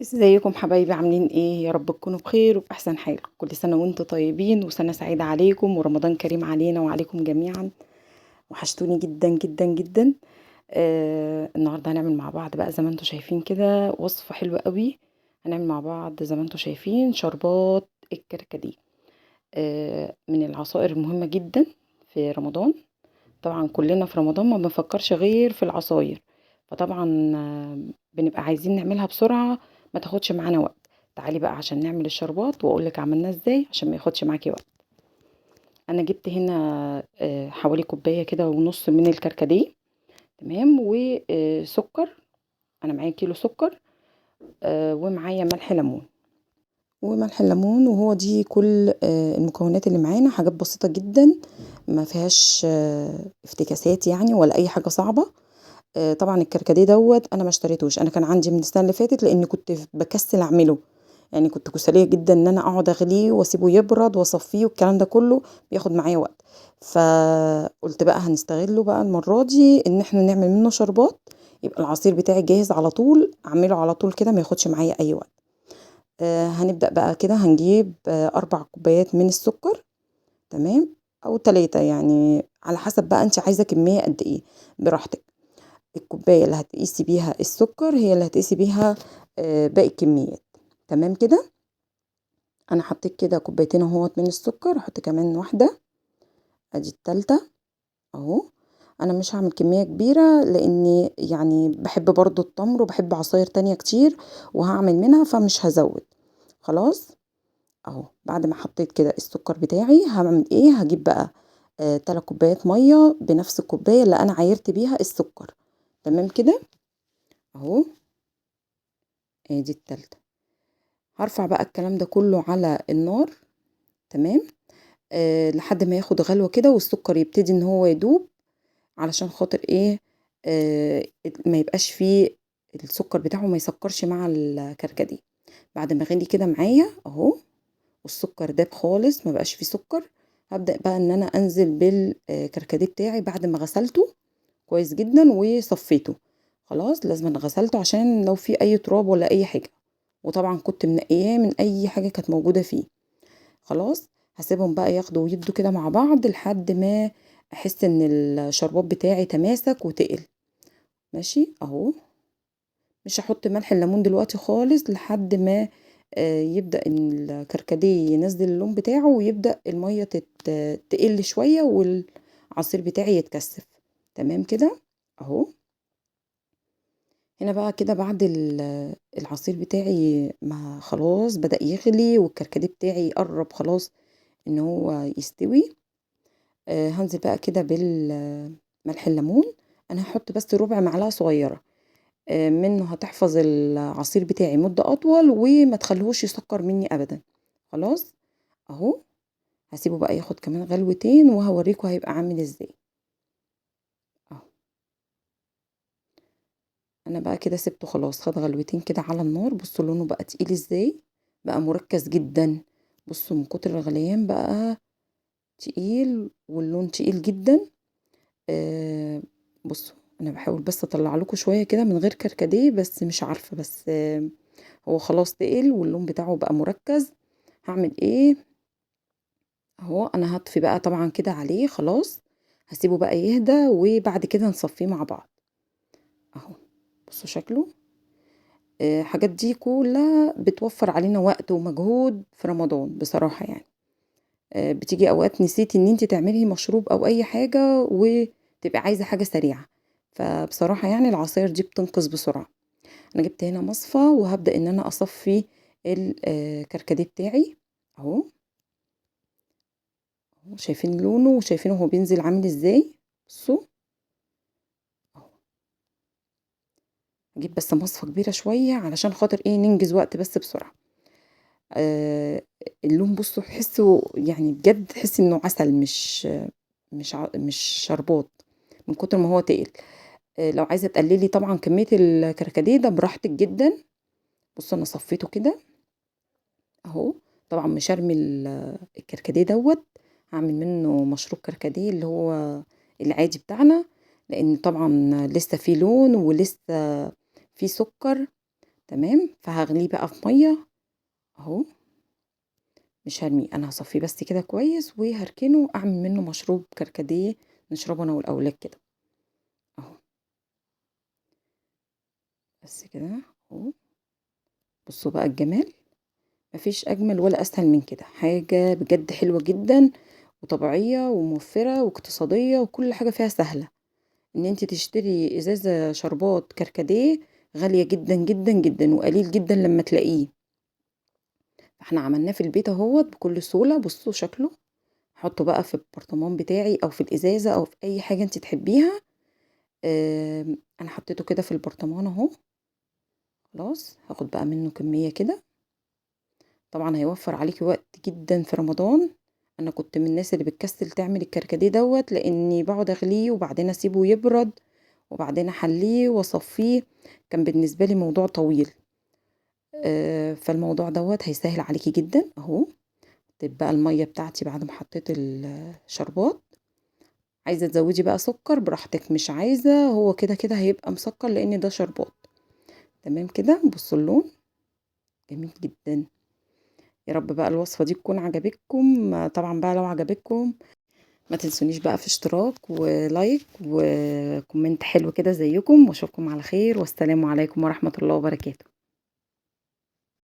ازيكم حبايبي؟ عاملين ايه؟ يا رب تكونوا بخير وبأحسن حال. كل سنة وانتم طيبين وسنة سعيدة عليكم ورمضان كريم علينا وعليكم جميعا. وحشتوني جدا جدا جدا. النهارده هنعمل مع بعض بقى زي ما انتم شايفين كده وصفة حلوة قوي. هنعمل مع بعض زي ما انتم شايفين شربات الكركديه، من العصائر المهمة جدا في رمضان. طبعا كلنا في رمضان ما بنفكرش غير في العصاير، فطبعا بنبقى عايزين نعملها بسرعة ما تاخدش معانا وقت. تعالي بقى عشان نعمل الشربات واقولك عملناه ازاي عشان ما ياخدش معاكي وقت. انا جبت هنا حوالي كوباية كده ونص من الكركديه، تمام، وسكر. انا معايا كيلو سكر، ومعايا ملح ليمون، وملح الليمون، وهو دي كل المكونات اللي معانا. حاجات بسيطة جدا ما فيهاش افتكاسات يعني ولا اي حاجة صعبة. طبعا الكركديه دوت انا ما اشتريتوش، انا كان عندي من السنة اللي فاتت لان كنت بكسل اعمله، يعني كنت كسليه جدا ان انا اقعد اغليه واسيبه يبرد واصفيه والكلام ده كله بياخد معايا وقت. فقلت بقى هنستغله بقى المرة دي ان احنا نعمل منه شربات، يبقى العصير بتاعي جاهز على طول، اعمله على طول كده ما ياخدش معايا اي وقت. هنبدأ بقى كده، هنجيب 4 كوبايات من السكر، تمام، او 3 يعني على حسب بقى انت عايزه كمية قد ايه، براحتك. الكوباية اللي هتقيسي بيها السكر هي اللي هتقيسي بيها باقي الكميات، تمام كده. انا حطيت كده كوبايتين اهوت من السكر، هحط كمان واحدة، ادي التالتة اهو. انا مش هعمل كمية كبيرة لاني يعني بحب برضو التمر وبحب عصاير تانية كتير وهعمل منها، فمش هزود. خلاص اهو، بعد ما حطيت كده السكر بتاعي هعمل ايه؟ هجيب بقى 3 كوبايات مية بنفس الكوباية اللي انا عايرت بيها السكر، تمام كده اهو. ادي التالتة. هرفع بقى الكلام ده كله على النار، تمام، لحد ما ياخد غلوه كده والسكر يبتدي ان هو يدوب، علشان خاطر ايه؟ ما يبقاش فيه السكر بتاعه ما يسكرش مع الكركديه. بعد ما غلي كده معايا اهو والسكر داب خالص ما بقاش فيه سكر، هبدأ بقى ان انا انزل بالكركديه بتاعي بعد ما غسلته كويس جدا وصفيته. خلاص لازم انا غسلته عشان لو في اي تراب ولا اي حاجة، وطبعا كنت منقياه من اي حاجة كانت موجودة فيه. خلاص هسيبهم بقى ياخدوا ويدوا كده مع بعض لحد ما احس ان الشربات بتاعي تماسك وتقل. ماشي اهو. مش هحط ملح الليمون دلوقتي خالص لحد ما يبدأ الكركديه ينزل اللون بتاعه ويبدأ المية تقل شوية والعصير بتاعي يتكثف، تمام كده اهو. هنا بقى كده بعد العصير بتاعي ما خلاص بدأ يغلي والكركديه بتاعي قرب خلاص ان هو يستوي، هنزل بقى كده بالملح الليمون. انا هحط بس ربع معلقه صغيرة، منه هتحفظ العصير بتاعي مده اطول وما تخليهوش يسكر مني ابدا. خلاص اهو، هسيبه بقى ياخد كمان غلوتين وهوريكم هيبقى عامل ازاي اهو. انا بقى كده سبته خلاص خد غلوتين كده على النار. بصوا لونه بقى تقيل ازاي، بقى مركز جدا. بصوا من كتر الغليان بقى تقيل واللون تقيل جدا. بصوا انا بحاول بس اطلع لكم شوية كده من غير كركديه، بس مش عارفه، بس هو خلاص تقل واللون بتاعه بقى مركز. هعمل ايه اهو؟ انا هطفي بقى طبعا كده عليه خلاص، هسيبه بقى يهدى وبعد كده نصفيه مع بعض اهو. بصوا شكله. الحاجات دي كلها بتوفر علينا وقت ومجهود في رمضان بصراحة يعني. بتيجي اوقات نسيتي ان انت تعملي مشروب او اي حاجة وتبقي عايزه حاجة سريعة، فبصراحة يعني العصاير دي بتنقذ بسرعة. انا جبت هنا مصفى وهبدا ان انا اصفي الكركديه بتاعي اهو. شايفين لونه وشايفينه هو بينزل عامل ازاي. بصوا اهو، اجيب بس مصفى كبيرة شوية علشان خاطر ايه؟ ننجز وقت بس بسرعة. اللون بصوا تحسوا يعني بجد تحسي انه عسل، مش شربات من كتر ما هو تقل. لو عايزه تقللي طبعا كمية الكركديه ده براحتك جدا. بصوا انا صفيته كده اهو. طبعا مش هرمي الكركديه دوت، هعمل منه مشروب كركديه اللي هو العادي بتاعنا، لان طبعا لسه فيه لون ولسه فيه سكر. تمام. فهغليه بقى في مية اهو، مش هرميه، انا هصفيه بس كده كويس وهركنه اعمل منه مشروب كركديه نشربه انا والاولاد كده اهو. بس كده اهو. بصوا بقى الجمال، مفيش اجمل ولا اسهل من كده، حاجة بجد حلوة جدا وطبيعيه وموفره واقتصادية وكل حاجة فيها سهلة. ان انت تشتري ازازة شربات كركديه غالية جدا جدا جدا وقليل جدا لما تلاقيه، احنا عملناه في البيت اهوت بكل سهولة. بصوا شكله، حطه بقى في البرطمان بتاعي او في الازازه او في اي حاجة انت تحبيها. انا حطيته كده في البرطمان اهو. خلاص هاخد بقى منه كمية كده، طبعا هيوفر عليكي وقت جدا في رمضان. انا كنت من الناس اللي بتكسل تعمل الكركديه دوت، لاني بقعد اغليه وبعدين اسيبه يبرد وبعدين احليه واصفيه، كان بالنسبة لي موضوع طويل. فالموضوع دوت هيسهل عليكي جدا اهو. تبقى المية بتاعتي بعد ما حطيت الشربات، عايزه تزودي بقى سكر براحتك، مش عايزه هو كده كده هيبقى مسكر لان ده شربات. تمام كده. بصوا اللون جميل جدا. يا رب بقى الوصفة دي تكون عجبتكم. طبعا بقى لو عجبتكم ما تنسونيش بقى في اشتراك و like و comment حلو كده زيكم، واشوفكم على خير، والسلام عليكم ورحمة الله وبركاته.